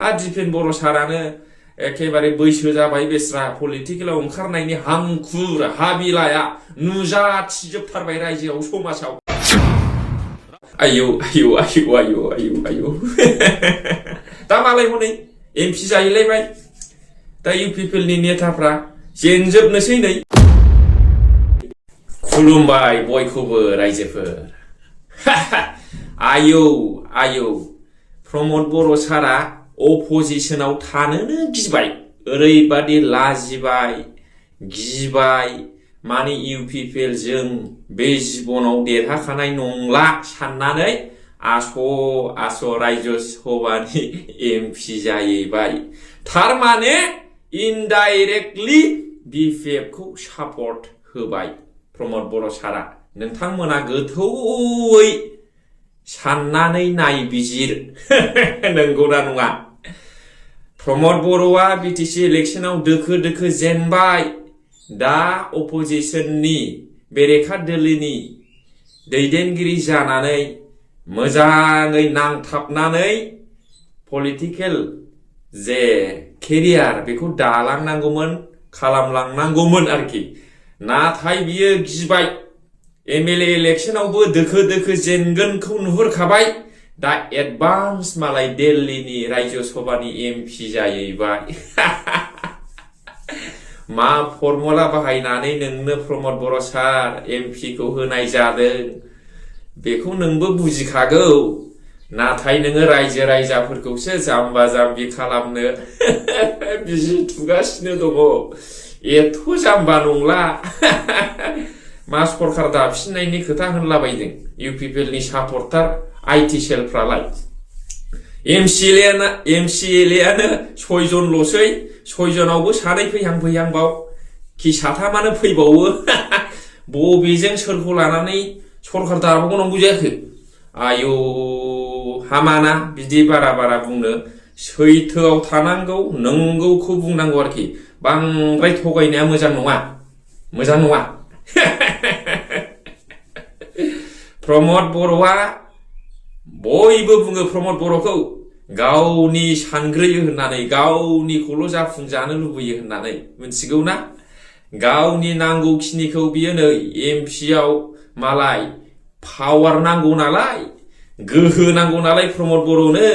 दिपेन बर' सारानो एखेबारे बैसो जाबाय बेस्रा पलिटिकेलाव ओंखारनायनि हांखुर हाबिलाया नुजाथिजोबथारबाय रायजोआव समाजाव। आयौ आयौ आयौ आयौ आयौ आयौ दा मालाय हनै एमपि जाहैलायबाय। दा इउपिपिएलनि नेताफ्रा जेनजोबनोसै नै। खुलुमबाय बयखौबो रायजोफोर। आयौ आयौ प्रमद बर' सारा अपोजिशनाव थानोनो गिबाय। ओरैबादि लाजिबाय गिबाय माने इउपिपिएल जों बे जिबनाव देरहाखानाय नंला साननानै आस' रायजो सभानि एमपि जाहैबाय। थारमाने इनडाइरेक्टलि बिपिएफखौ सापर्ट होबाय प्रमद बर' सारा। नोंथांमोना गोथौयै साननानै नायबिजिर नंगौना नङा? प्रमद बर'आ बिटिसि इलेक्शनाव दोखो दोखो जेनबाय। दा अपोजिशननि बेरेखा दोलोनि दैदेनगिरि जानानै मोजाङै नांथाबनानै पलिटिकेल जे केरियार बेखौ दालांनांगौमोन, खालामलांनांगौमोन आरोखि। नाथाय बियो गिबाय। एमएलए इलेक्शनावबो दोखो दोखो जेनगोनखौ नुहुरखाबाय। दा एडभान्स मालाय दिल्लीनि रायजो सभानि एमपि जाहैबाय। मा फर्मुला बाहायनानै नोंनो प्रमद बर' सार एमपिखौ होनाय जादों बेखौ नोंबो बुजिखागौ। नाथाय नोङो रायजो राजाफोरखौसो जाम्बा जाम्बि खालामनो बिजि थुगासिनो दङ। एथ' जाम्बा नंला। मा सरखार दाफिननायनि खोथा होनलाबायदों इउपिपिएलनि सापर्टार आइटि सेलफ्रालाय। एमसिएलएआनो 6 जनल'सै। 6 जनावबो सानै फैहां बाव खि साथामानो फैबावो। बबेजों सोरखौ लानानै सरखार दाबावनांगौ जाखो? आयौ हामाना बिदि बारा बुंनो। सैथोआव थानांगौ, नंगौखौ बुंनांगौ आरोखि। बांद्राय थगायनाया मोजां नङा। प्रमद बर'आ बयबो बुङो प्रमद बर'खौ गावनि सानग्रोयो होननानै, गावनिखौल' जाफुंजानो लुबैयो होननानै। मिथिगौ ना? गावनि नांगौखिनिखौ बियो नै एमपिआव मालाय पावार नांगौ नालाय, गोहो नांगौ नालाय प्रमद बर'नो।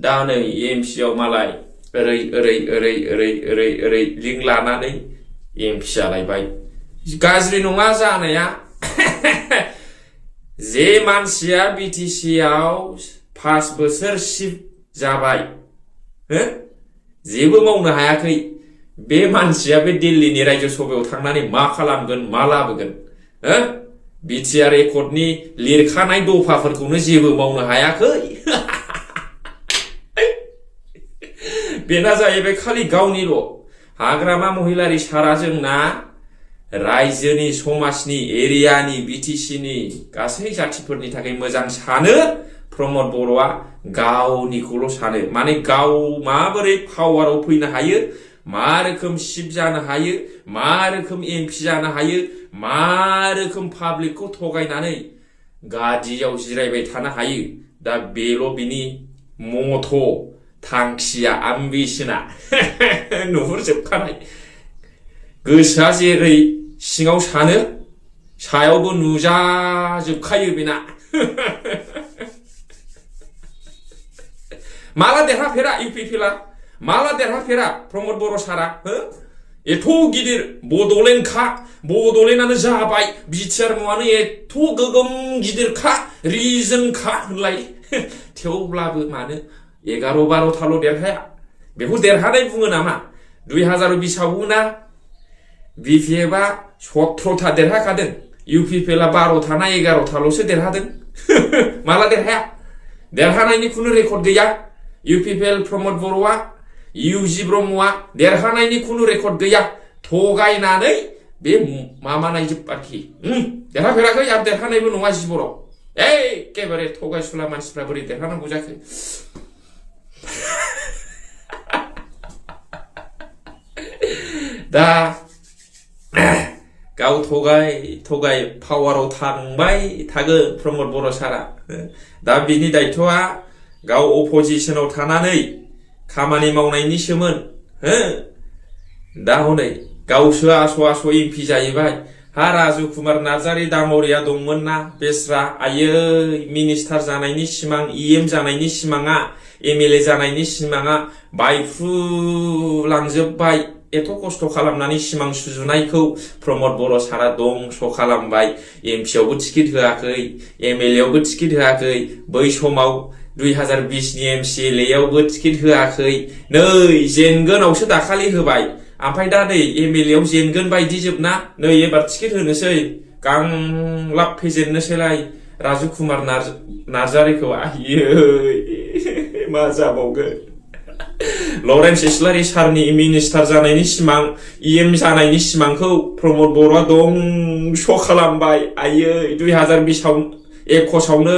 दा नै एमपिआव मालाय ओरै लिंक लानानै एमपि जालायबाय। गाज्रि नङा जानाया। जे मानसिया बिटिसिआव 5 बोसोर शिफ्ट जाबाय, जेबो मावनो हायाखै, बे मानसिया बे दिल्लीनि रायजो सभायाव थांनानै मा खालामगोन, मा लाबोगोन? बिटिआर एकर्डनि लिरखानाय दफाफोरखौनो जेबो मावनो हायाखै। बेना जाहैबाय खालि गावनिल'। हाग्रामा महिलारि सारा जोंना रायजोनि, समाजनि, एरियानि, बिटिसिनि गासै जाथिफोरनि थाखाय मोजां सानो। प्रमद बर'आ गावनिखौल' सानो। माने गाव माबोरै पावाराव फैनो हायो, मा रोखोम शिफ्ट जानो हायो, मा रोखोम एमपि जानो हायो, मा रोखोम पाब्लिकखौ थगायनानै गादियाव जिरायबाय थानो हायो। दा बेल' बिनि मथ', थांखिया, आम्बिसना। नुहुरजोबखानाय। गोसोआ जेरै सिङाव सानो सायावबो नुजाजोबखायो बेना। माला देरहाफेरा इउपिपिएलआ? माला देरहाफेरा प्रमद बर' सारा? एथ' गिदिर बड'लेण्डआनो जाबाय, बिटिआर मुङानो एथ' गोगोम गिदिरखा, रिजनखा होनलाय। थेवब्लाबो मानो 11-12थाल' देरहाया? बेखौ देरहानाय बुङो नामा? 2020आवबो ना बिपिएफआ 17था देरहाखादों, इउपिपिएलआ 12था ना 11थाल'सो देरहादों। माला देरहाया? देरहानायनि खुनु रेकर्ड गैया। इउपिपिएल प्रमद बर'आ, इउजि ब्रह्मआ देरहानायनि खुनु रेकर्ड गैया। थगायनानै बे माबानायजोब आरोखि। देरहाफेराखै आरो देरहानायबो नङा जिबराव। एखेबारे थगायसुला मानसिफ्रा बोरै देरहानांगौ जाखो? दा गाव थगाय पावाराव थांबाय थागोन प्रमद बर' सारा। दा बिनि दायथ'आ गाव अपोजिशनाव थानानै खामानि मावनायनि सोमोन हो दा हनै गावसो आस' एमपि जाहैबाय हा राजु कुमार नार्जारि दाम'रिया दंमोन ना बेस्रा आयै मिनिस्टार जानायनि सिमां EM जानायनि सिमाङा MLA जानायनि सिमाङा बायफ्रुलांजोबबाय एथ' खस्थ' खालामनानै सिमां सुजुनायखौ प्रमद बर' सारा दंस' खालामबाय MP आवबो टिकेट होआखै MLA आवबो टिकेट होआखै बै समाव 2020 नि MCLA आवबो टिकेट होआखै नै जेनगोनावसो दाखालि होबाय ओमफ्राय दा नै MLA आव जेनगोन बायदि जोबना नै एबार टिकेट होनोसै गांलाब फेजेननोसैलाय राजु कुमार नार्जारिखौ आयै मा जाबावगोन लरेन्स इस्लारि सारनि मिनिस्टार जानायनि सिमां EM जानायनि सिमांखौ प्रमद बर'आ दंस' खालामबाय आयै 2021 आवनो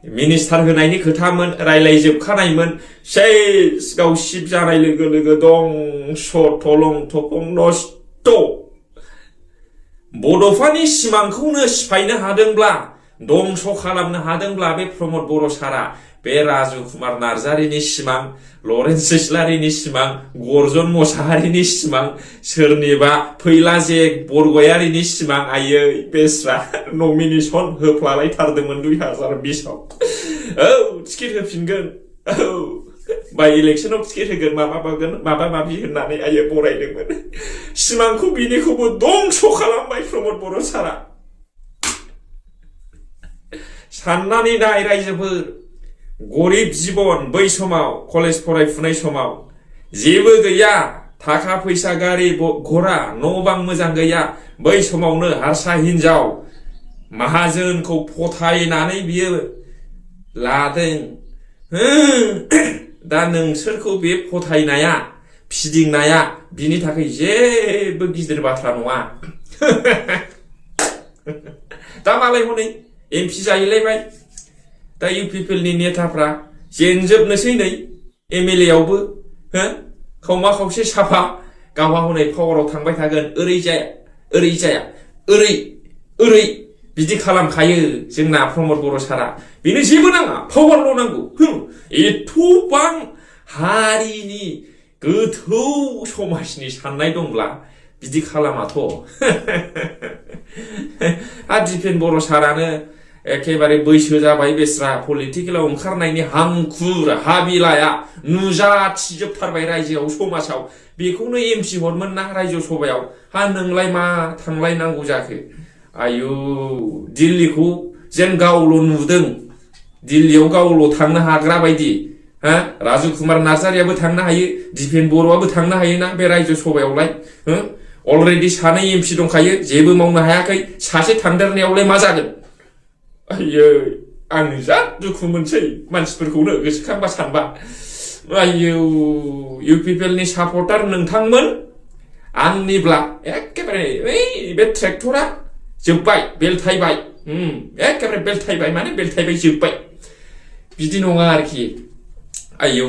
मिनिस्टार होनायनि खोथामोन रायलायजोबखानायमोन सेस गाव सिप जानाय लोगो लोगो दंस' थलं थखं नस्थ' बड'फानि सिमांखौनो सिफायनो हादोंब्ला दंस' खालामनो हादोंब्ला बे प्रमद बर' सारा बे राजु कुमार नार्जारिनि सिमां लरेन्स इस्लारिनि सिमां गर्जन मोसाहारिनि सिमां सोरनिबा फैलाजे बरगयारिनि सिमां आयै बेस्रा नमिनेसन होफ्लालायथारदोंमोन 2020 आव औ टिकेट होफिनगोन औ बाय इलेक्सनाव टिकेट होगोन माबा माबि होननानै आयै बरायदोंमोन सिमांखौ बिनिखौबो दंस' खालामबाय प्रमद बर' सारा साननानै नाय रायजोफोर गरिब जीबन बै समाव कलेज फरायफुनाय समाव जेबो गैया थाखा फैसा गारि घोड़ा न' बां मोजां गैया बै समावनो हारसा हिनजाव माहाजोनखौ फोथायनानै बियो लादों दा नोंसोरखौ बे फोथायनाया फिदिंनाया बिनि थाखाय जेबो गिदिर बाथ्रा नङा दा मालाय हनै MP जाहैलायबाय दा UPPLनि नेताफ्रा जेनजोबनोसै नै MLA आवबो हो खावमा खावसे साफा गावहा हनै पावाराव थांबाय थागोन ओरै जाया ओरै बिदि खालामखायो जोंना प्रमद बर' सारा बेनो जेबो नाङा पावारल' नांगौ एथ'बां हारिनि गोथौ समाजनि साननाय दंब्ला बिदि खालामाथ' दिपेन बर' सारानो एखेबारे बैसो जाबाय बेस्रा पलिटिकेलाव ओंखारनायनि हांखुर हाबिलाया नुजाथिजोबथारबाय रायजोआव समाजाव बेखौनो MC हरमोन ना रायजो सभायाव हा नोंलाय मा थांलायनांगौ जाखो आयु दिल्लीखौ जेन गावल' नुदों दिल्लीयाव गावल' थांनो हाग्रा बायदि हा राजु कुमार नार्जारियाबो थांनो हायो दिपेन बर'आबो थांनो हायोना बे रायजो सभायावलाय अलरेडि सानै MC दंखायो जेबो मावनो हायाखै सासे थांदेरनायावलाय मा जागोन आयै आं जा दुखु मोनसै मानसिफोरखौनो गोसोखांबा सानबा आयौ UPPLनि सापर्टार नोंथांमोन आंनिब्ला एखेबारे बे ट्रेक्टरा जोब्बाय बेलथायबाय एखेबारे बेलथायबाय माने बेलथायबाय जोब्बाय बिदि नङा आरोखि आयौ